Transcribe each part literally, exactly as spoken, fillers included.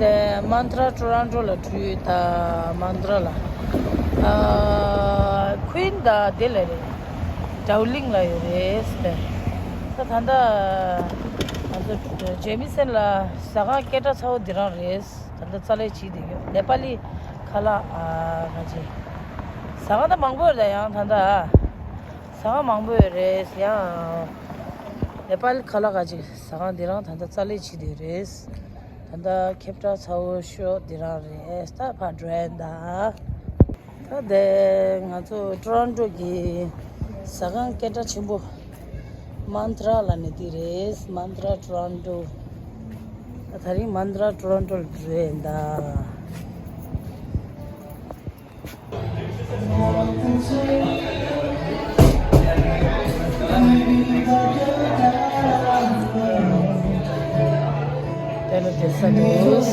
དེ་མན་ཏྲ་ཊོ་རོན་ཊོ་ལ་འགྲོ་ཡོད། ད་མན་ཏྲ་ལ། ཨ། ཁུན་ད་དེ་ལ་རེད། ཌའོ་ལིང་ལ་ཡོད་རེད་ཟེར། ད་ད་ལྟ་ང་ཚོ་ཇེ་མི་སན་ལ་ཟ་ཁང་སྐད་གྲགས་ཚ་བོ་འདི་རང་རེད། ད་ལྟ་རྩ་ལས་བྱེད་བསྡད་ཡོད། ནེ་པ་ལི་ཁ་ལག་ཨ། ང་ཚོ་ཟ་ཁང་ད་མང་པོ་ཡོད་རེད། ད་ཡང་ད་ལྟ་ཟ་ཁང་མང་པོ་ཡོད་རེད། ཡང་ནེ་པ་ལི་ཁ་ལག་ག་ཅིག་ཟ་ཁང་འདི་རང་ད་ལྟ་རྩ་ལས་བྱེད་བསྡད་ཡོད་རེད། ད་ལྟ་ཁྱབ་བསྒྲགས་ཚ་བོ་ཤོས་འདི་རང་རེད། ད་ཕར་འགྲོ་ཡ་ད། ད་དེ་ང་ཚོ་ཊོ་རོན་ཊོ་གི་ཟ་ཁང་སྐད་གྲགས་ཆེན་པོ་མན་ཏྲ་ལ་ནི་དེ་རེད། མན་ཏྲ་ཊོ་རོན་ཊོ། ད་དེ་རིང་མན་ཏྲ་ཊོ་རོན་ཊོ་ལ་འགྲོ་ཡ་ད། དེ་ལ་དེ་ས་འདུག་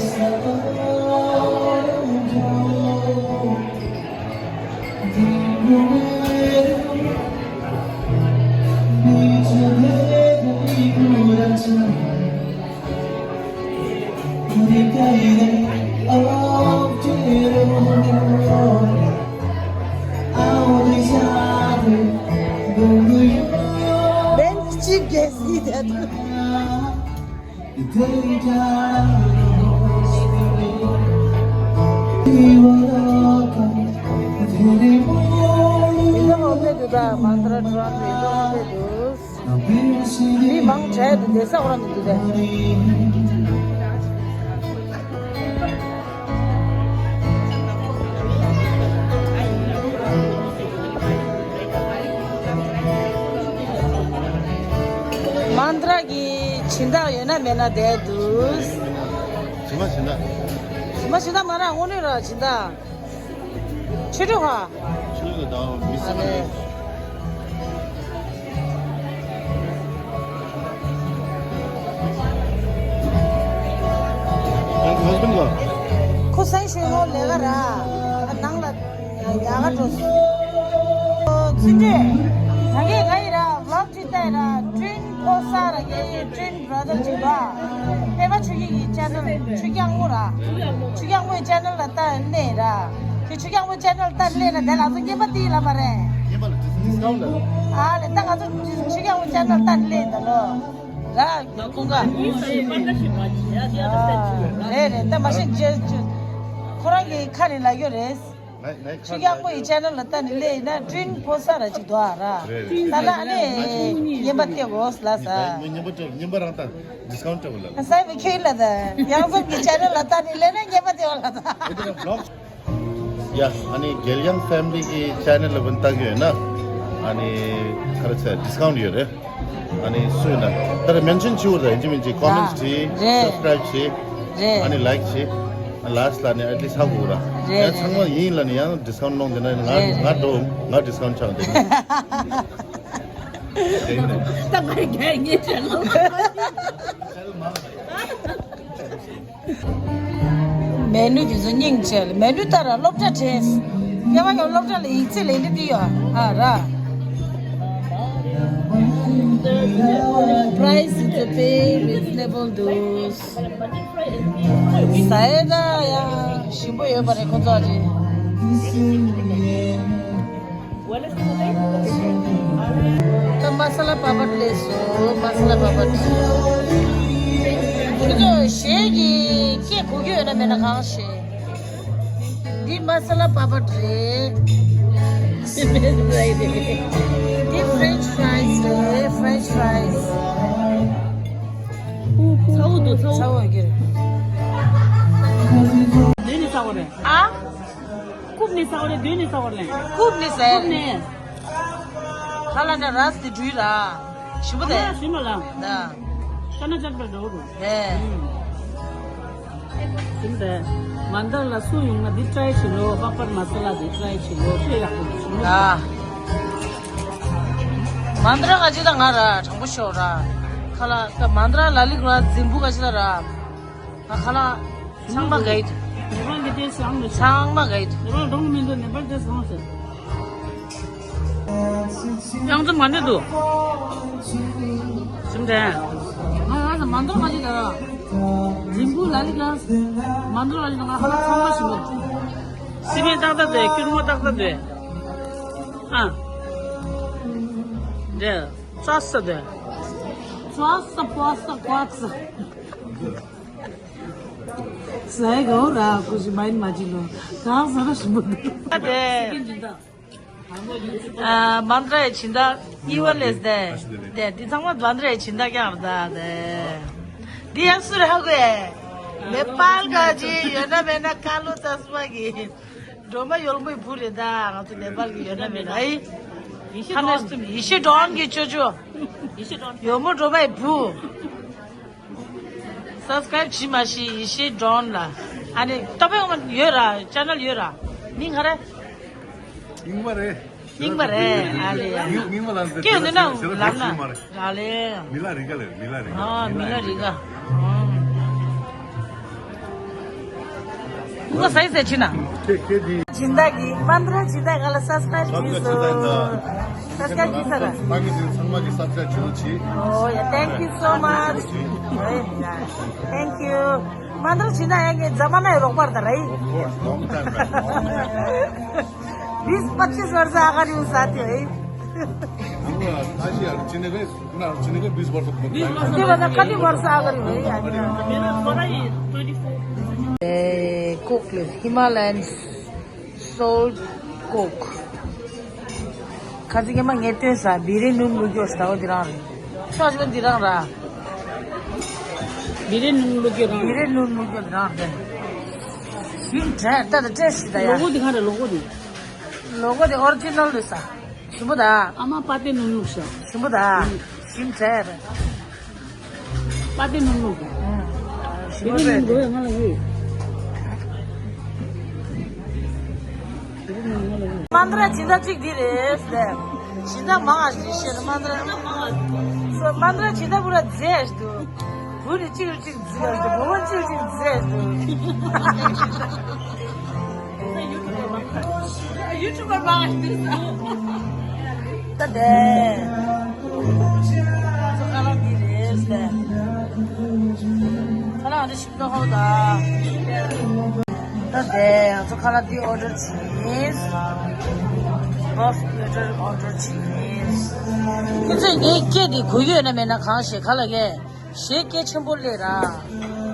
མན་ཏྲ་ཊོ་རོན་ཊོ་ཡིན་འདུག་ཟེར་འདུག་མི་མང་དྲགས་འདུག་བསྡད་ས་འོ་ར་མི་འདུག་སྟེ། མན་ཏྲ་གི་སྦྱིན་བདག་ཡོད་ན་མེད་ན་བསྡད་འདུག་ཇི་མ་སྦྱིན་བདག་ཇི་མ་སྦྱིན་བདག་མ་ར་དངོས་གནས་ར་སྦྱིན་བདག་ཆོས་སྒྲོན་ཧ། ཆོས་སྒྲོན་དང་མི་སེམས་ཨ་ལས། ཁོ་སང་ཞོན་ཧོ་ལས་ཀ་ར། ནང་ལ་ཡག་ག་འགྲོ་སོང་། ཚུན་ཆད་ད་གས་ག་ཡི་ར་ཝི་ལོག་ཅིག་ལྟ་ཡི་ར། ཊུན་ཕོ་ས་ར་གས་ཊུན་བྷ་ར་དར་ཅིག་ར། ཕལ་པ་ཆོས་སྐྱིད་ཀྱི་ཅེ་ནལ་ཆོས་སྐྱིད་ངོ་ར། ཆོས་སྐྱིད་ངོའི་ཅེ་ནལ་ལ་ལྟ་སླེབས་ར། དེ་ཆོས་སྐྱིད་ངོའི་ཅེ་ནལ་ལྟ་སླེབས་ན་དེ་ལ་ཚོ་རྔན་པ་སྟེར་ལབ་པ་རེད། རྔན་པ་ལ་ཌིས་ཀའུན་ཊི་ལ། ཨ་ལས་ད་ང་ཚོ་ཆོས་སྐྱིད་ངོའི་ཅེ་ནལ་ལྟ་སླེབས་ད་ལོ། ར་ཁོང་ག་ཨ་རེད་རེད། ད་མ་ཤེས་ཅེ་ཅེ་ཁོ་རང་གི་ཁ་ནས་ལབ་ཡོད་རེད། ཆོས་སྐྱིད་ངོའི་ཅེ་ནལ་ལ་ལྟ་ནས་སླེབས་ཡིན་ན་ཊུན་ཕོ་ས་ར་ཅིག་འདུག་ཨ་ར། རེད་རེད། ད་ལ་ཨ་ནི་རྔན་པ་སྟེར་དགོས་ལ་ས། རྔན་པ་སྟེར་རྔན་པ་རང་ད་ཌིས་ཀའུན་ཊི་སྤྲད་དགོས་ལ། ས་བའི་ཁྱོད་ལ་ད་ཡང་འཛོམས་ཀྱི་ཅེ་ནལ་ལ་ལྟ་ནས་སླེབས་ན་རྔན་པ་སྟེར་བ་ལ་ད། ཡ་ཨ་ནི་རྒྱལ་ཡང་ཕེ་མི་ལི་གི་ཅེ་ནལ་ལ་བུན་བཏང་གི་ཡོད་ན་ཨ་ནི་ག་རེ་ཟེར་ཌིས་ཀའུན་ཊི་ཡོད་རེད། ཨ་ནི་སུ་ཡིན་ན་ད་རེ་མེན་ཤན་བྱེད་དགོས་རེད། ཡིན་གཅིག་མིན་གཅིག་ཀོ་མེན་ཊི་བྱེད། རེད། སབ་སི་ཀ་རའིབ་བྱེད། རེད། ཨ་ནི་ལའིཀ་བྱེད། ལཱ་སི་ཊི་ལ་ནི་ཨེཊ་ལི་སི་ཊི་ཧ་གོ་ར། རེད་ཡང་ཚང་མ་ཡིན་ལ་ནི་ཡང་ཌིས་ཀའུན་ཊི་གནང་དེ་ན་ང་རེད་ང་རེད་འགྲོ་ང་ཌིས་ཀའུན་ཊི་ཆགས་འདུག་ད་ང་རྒྱལ་ངེས་བྱས་ལ། མེ་ནུ་དེ་ཚོ་སྙིང་རྗེ་ལ། མེ་ནུ་ལྟར་སློབ་གྲྭ་བྲལ། སྐྱེ་བ་ཡང་སློབ་གྲྭ་ལ་ཡིག་ཚད་ལེན་དུས་དེ་ཡོད་ཨ་ར། Price is a very reasonable འདུག་ཟ་ཡས་ད་ཡང་ཞིམ་པོ་ཡོད་པ་རེད་ཁོ་ཚོ་རེད། ད་མ་ས་ལ་པ་པད་སླེབས་སོང་། མ་ས་ལ་པ་པད། ཁྱོད་ཚོ་གཞས་ཀྱི་སྐད་གོ་རྒྱུ་ཡོད་ན་མེད་ན་གང་ཤེས། འདི་མ་ས་ལ་པ་པད་རེད། འདི་ཕ་རེན་ཆི་ཕ་རའི་སི་རེད། ཕ་རེན་ཆི་ཕ་རའི་སི། ཚ་བོ་འདུག་ཚ་བོ། ཚ་བོ་ཡོད་ཀྱི་རེད། འདི་ནི་ཚ་བོ་རེད། ཨ། ཀུབ་ནི་ས་འོ་རེ་དུས་ནི་ས་འོ་རེ། ཀུབ་ནི་ས། ཀུབ་ནི། ཁ་ལ་འདྲ་ར་སི་དྲུས་ར། ཞིམ་པོ་དེ། ཞིམ་ལ། ད། ཤ་ན་ཅག་པ་འགྲོ་རུ། ཧེ། ཞིམ་དེ། མན་ད་ར་ལ་སུ་ཡོང་ན་འདི་ཊ་རའི་བྱེད་ལོ། པ་པར་མ་ས་ལ་འདི་ཊ་རའི་བྱེད་ལོ། དཔེ་ཡག་པོ་འདུག་ཞིམ་ལ། ད། མན་ད་ར་ག་ཅི་ད་ང་ར་དྲང་པོ་ཤོད་ར། ཁ་ལ་ད་མན་ད་ར་ལ་ལིག་ར་རྫིང་བུ་ག་ཅི་ད་ར། ང་ཁ་ལག་ཚང་མ་ག་ཡིད། ནེ་པཱལ་གི་ཏེ་སང་ལ། ཚང་མ་ག་ཡིད། ནེ་པཱལ་གྲོང་མི་འདུག་ནེ་པཱལ་ཏེ་སང་ཟེར། ཡང་ཚོ་མ་འདི་འདུག་སིམ་དྲན། ང་ང་ལ་མ་འདོར་མ་ཅིག་ད་ར། འཇིམ་བུ་ལ་ལི་ག་མ་འགྲོ་ལ་ལི་ང་ཧ་ལ་ཚང་མ་ཞིག་མོ། སི་མེན་ཏག་ཏག་དེ་སྐྱུར་མོ་ཏག་ཏག་དེ། ཨ། དེ། ཙ་ས་དེ། ཙ་ས་པ་ས་ཀ་ས། ཟའི་གའོ་ར་ཀུ་ཤི་མ་ཡིན་མ་ཅི་ལོ། གང་ཟ་ར་ཞིམ་པོ་འདུག་ཨ་དེ། ཨ་མན་ཏྲའི་སྦྱིན་བདག་གཉིས་པ་ལས་དེ། དེ་འདི་ཚང་མ་མན་ཏྲའི་སྦྱིན་བདག་ཀྱང་རེད་ད་དེ། འདི་ཡང་སུ་རེད་ཧ་གོ་ཨེ། ནེ་པཱལ་ག་ཅི་ཡོད་ན་མེད་ན་ཀ་ལོ་ཙ་སུ་མ་གི། སྒྲོལ་མ་ཡོལ་མོའི་བུ་རེད་ད། ང་ཚོ་ནེ་པཱལ་གི་ཡོད་ན་མེད་ན་ཨི། ཡེ་ཤེས་ཧ་ནེ་སྟུམ་ཡེ་ཤེས་སྒྲོན་གྱི་ཅོ་ཅོ། ཡེ་ཤེས་སྒྲོན། ཡོལ་མོ་སྒྲོལ་མའི་བུ། སབ་སི་ཀ་རེབ་བྱེད་མ་ཤེས་ཡེ་ཤེས་སྒྲོན་ལ། ཨ་ནི་ཏོ་པེ་ཡོད་ར་ཅེ་ནལ་ཡོད་ར། མིང་ག་རེ། རྙིང་པ་རེད། རྙིང་པ་རེད་ཨ་ལེ་ཡ། རྙིང་རྙིང་པ་ལ་ཟེར་སྐྱེས་ཡོང་དུས་ན་ལབ་ན་ཨ་ལེ། མི་ལ་རི་ག་ལེ་མི་ལ་རི་ག་ཨ་མི་ལ་རི་ག་ཨུ་ག་སའི་སའི་ཕྱིན་ན། ཁྱེད་ཁྱེད་ཀྱིས། སྦྱིན་བདག་གིས་མན་ཏྲ་སྦྱིན་བདག་ག་ལ་སབ་སི་ཀ་རེབ་བྱས་སོང་། སབ་སི་ཀ་རེབ་བྱས་ས་ར། ཚང་མ་གིས་ཚང་མ་གིས་སབ་སི་ཀ་རེབ་བྱས་ཆེད། Oh yeah, thank you so much. Thank you. མན་ཏྲ་སྦྱིན་བདག་ཡང་གི་འཛམ་མ་ནའི་རོགས་པར་ད་རེད། Of course, long time back. बीस पच्चीस वर्ष अगाडि ऊ साथी है। हाम्रो थासी यार चिनेकै ना चिनेकै बीस वर्ष पुग्यो। के भन्दा कति वर्ष अगाडि हो है हामी? ए कोकले Himalayan salt Coke. ཁ་ཅིག་མ་ངས་སྟོན་ས་བི་རེ་ནུན་ལུག་ཡོ་ས་འོ་འདི་རང་རེད། ཆོག་ཅིག་འདི་རང་ར། བི་རེ་ནུན་ལུག་ཡོ་རང་། བི་རེ་ནུན་ལུག་ཡོ་རང་རེད། ཞིམ་དྲག་ད་ད་བཀྲ་ཤིས་ད་ཡ། ལོ་གོ་འདི་གང་རེད་ལོ་གོ་འདི། ལོ་གོ་འདི་ཨོ་རི་ཇི་ནལ་རེད་ས། ཞིམ་པོ་ད། ཨ་མ་པ་ཏི་ནུན་ལུག་ཤ། ཞིམ་པོ་ད། ཞིམ་དྲག་རེད། པ་ཏི་ནུན་ལུག་ཞིམ་པོ་རེད། མན་ཏྲ་སྦྱིན་བདག་གཅིག་འདི་རེད་ཟེར། སྦྱིན་བདག་མང་ང་ཞིག་བཤད་ན་མན་ཏྲ། སོ་མན་ཏྲ་སྦྱིན་བདག་པུ་ར་རྫས་འདུག་བུ་ནི་གཅིག་རུ་གཅིག་རྫི་ཡ་འདུག་བུ་མོ་གཅིག་རུ་གཅིག་རྫས་འདུག་ཡུ་ཊུབ་པར་མང་ང་ཞིག་འདུག་ད་དེ། ཚོ་ཁ་ལག་འདི་རེད་ཟེར། ཁ་ལག་འདི་ཞིམ་པོ་ཧོ་ད། ད་དེ་ང་ཚོ་ཁ་ལག་འདི་ཨོ་ཌར་བྱས་ཡིན། བྷབ་ཨོ་ཌར་ཨོ་ཌར་བྱས་ཡིན། ཁྱེད་ཚོས་ངའི་སྐད་འདི་གོ་ཡོད་ན་མེད་ན་གང་ཞེས་ཁ་ལག་གས་ཞེས་སྐད་ཆེན་པོ་སླེབས་ར།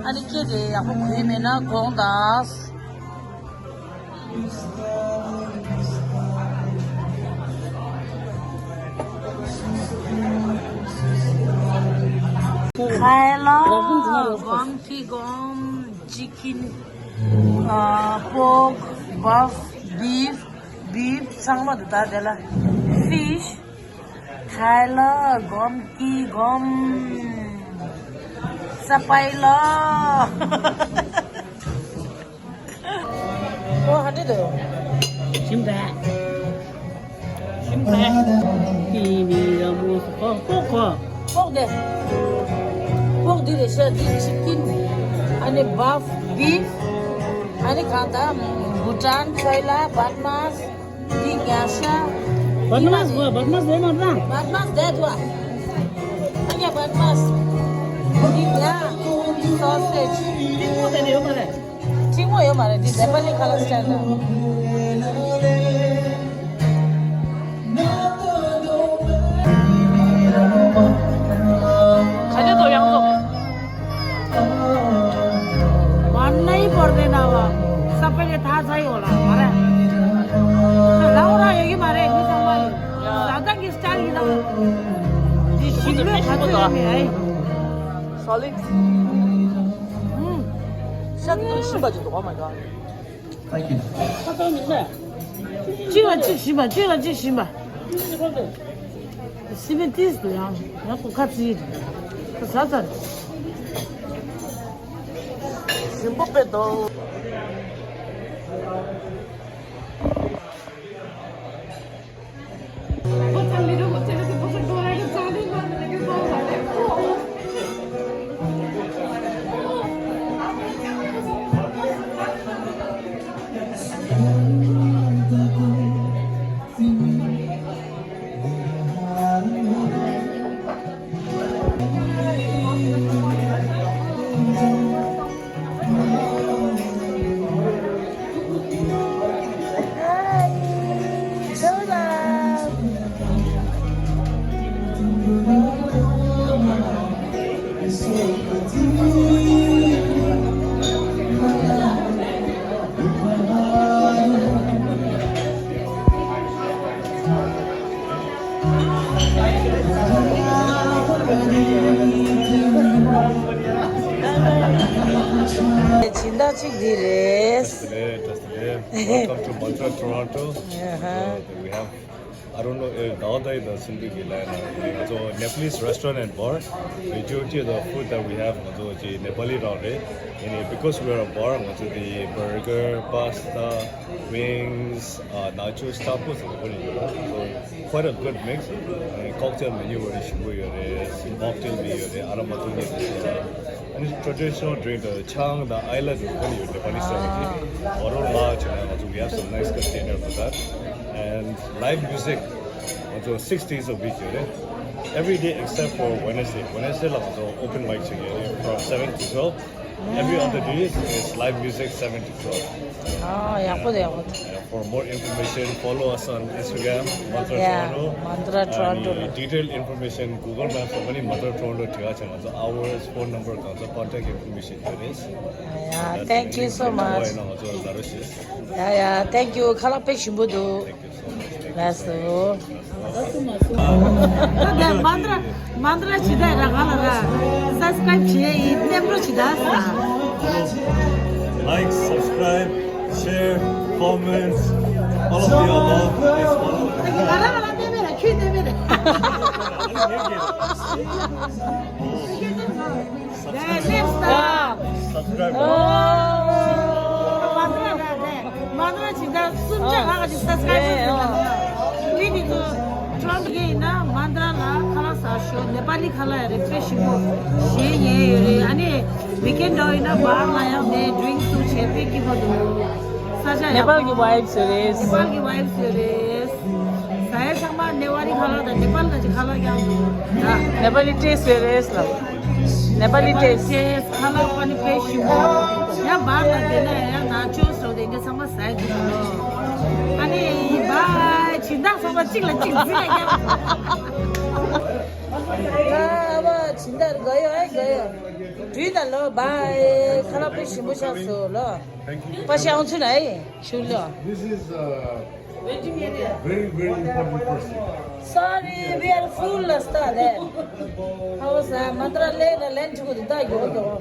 ཨ་ནི་སྐད་དེ་ཡག་པོ་གོ་ཡི་མེད་ན་དགོངས་དག Kaila, gom ki gom, chicken, uh, pork, buff, beef, beef, ཚང་མ་འདུག་ད་དེ་ལ། Fish, kaila, gom ki gom, sapaila. ཨོ་ཧ་འདྲེ་འདུག་ཞིམ་པས། ཞིམ་པས། ཏི་ནི་ར་མོ་སོ་ཁོ་ཁོ་ཁོ། ཕོག་དེ། ཕོག་འདི་རེད་ཤག་འདི་ཅི་ཀིན། ཨ་ནི་བྷབ་བིབ། ཨ་ནི་གང་ལྟར་བྷུ་ཊན་ཚོའི་ལ་བད་མས། འདི་ཉ་ཤ། བད་མས་བ་བད་མས་ལས་མ་ར། བད་མས་དེ་དུ་ཨ། ཨ་ཉ་བད་མས། འདི་ཉ། སོ་སེཇ། འདི་ཁོ་དེ་ནས་ཡོད་མ་རེད། ཁྲིག་མོ་ཡོད་མ་རེད། འདི་ནེ་པ་ལི་ཁ་ལག་སི་ཊའིལ་ལ། ག་ནས་དོ་ཡང་དོ། མ་ནའི་པོར་དེ་ན་བ་ས་པེ་ལེ་ཐ་ཚ་ཡོད་ལ་མ་རེད། ལའོ་ར་ཡོད་ཀྱི་མ་རེད། མི་ཚང་མ་ཡོད། ས་ད་གི་སི་ཊའིལ་གི་ནང་འདི་ཞིམ་ལོས་ག་ཚོད་ཡོད་མེད་ཨེ། Solid. ཤ་དེ་ཚོ་ཞིམ་པ་ཅིག་འདུག Oh my god. Thank you. གཅིག་ལ་གཅིག་ཞིམ་པ། གཅིག་ལ་གཅིག་ཞིམ་པ། སི་མེ་ཏིས་དུ་ཡང་ཡང་ཁོ་ཁ་ཚིག་ཟ་ཚར། ཞིམ་པོ་དཔེ་འདུག་སྦྱིན་བདག་གཅིག་འདི་རེད། བཀྲ་ཤིས་བདེ་ལེགས། བཀྲ་ཤིས་བདེ་ལེགས། Welcome to Mantra Toronto. Uh-huh. Uh, we have, I don't know, eh, Dawadai the Sindhu ki line. So Nepalese restaurant and bar. Majority of the food that we have, so ji Nepali restaurant. And because we are a bar, so the burger, pasta, wings, uh, nachos, tacos, so quite a good mix. And cocktail menu very simple. Mocktail menu, aromatic. And it's traditional drink, the chang, the island, Nepali style. Oro la chana, we have some nice container for that. And live music, so six days a week. Every day except for Wednesday. Wednesday, la, so open mic, from seven to twelve. Every other day is, is live music, seven to twelve. Ah, ཡག་པོ་འདུག་ཡག་པོ་འདུག Yeah, for more information, follow us on Instagram, Mantra Yeah, Toronto. Mantra Toronto. And detailed information, Google Maps, only Mantra Toronto, so hours, phone number, contact information. Yeah, thank you so much. Yeah, yeah, thank you. ཁ་ལག་དཔེ་ཞིམ་པོ་འདུག Thank you so much. ལགས་སོ། ད་ལྟ་མན་ཏྲ་མན་ཏྲ་ཇི་ལྟར་ར་ག་ལ་ར་སབ་སི་ཀ་རེབ་བྱེད་ཡིན། རྣམ་པ་ཇི་ལྟར་ས། Like, subscribe, share, comments, all of the above. Please follow. ང་རང་ང་རང་བསྟན་པས་ར་ཁྱོད་བསྟན་པས་ར། Subscribe. མན་ཏྲ་ཇི་ལྟར་སུམ་ཅུ་ལྷག་ཅིག་སབ་སི་ཀ་རེབ་ཡོད། མི་འདི་ཚོ་ཁྲོམ་གྱི་ཡིན་ན་མན་ཏྲ་ལ་ཁ་ལག་ཟ་ཤོག་ནེ་པ་ལི་ཁ་ལག་ཡང་རེད། དཔེ་ཞིམ་པོ་ཞེ་ཡིན་ཡོད་རེད། ཨ་ནི་ཝིག་ཨེན་འདྲ་ཡིན་ན་བར་ལ་ཡང་ནས་ཌི་རིང་ཚུགས་བྱས་དཔེ་སྐྱིད་པོ་འདུག་ས་ཆ་ཡག་པོ། ནེ་པལ་གྱི་ཝའིབ་སི་རེད། ནེ་པལ་གྱི་ཝའིབ་སི་རེད། ཟ་ཡ་ཚང་མ་ནེ་པ་ལི་ཁ་ལག་དང་ནེ་པལ་ག་ཅིག་ཁ་ལག་ཀྱང་འདུག་ནེ་པ་ལི་ཊེ་སི་རེད་ལ། ནེ་པ་ལི་ཊེ་སི། ཊེ་སི་ཁ་ལག་པ་ནི་དཔེ་ཞིམ་པོ། ཡང་བར་ལ་བསྡད་ན་ཡང་ན་ཅོ་སོ་དེ་འདྲ་ཚང་མ་ཟ་ཡ་འདུག་ཨ་ནི་བའི་སྦྱིན་བདག་ཚང་མ་གཅིག་ལ་གཅིག་འཛིན་ཡ་ཀྱང་། ཨ་བ་སྦྱིན་བདག་ག་ཡོད་ཨེ་ག་ཡོད། དུས་ད་ལོ་བའི་ཁ་ལག་དཔེ་ཞིམ་པོ་ཆགས་སོང་ལོ། Thank you. པ་ཤང་ཚུ་ན་ཨེ་ཤུ་ལོ། This is, uh, very, very important person. Sorry, we are full, Lasta. How was, uh, Mantra Lane, Lane to the Dago?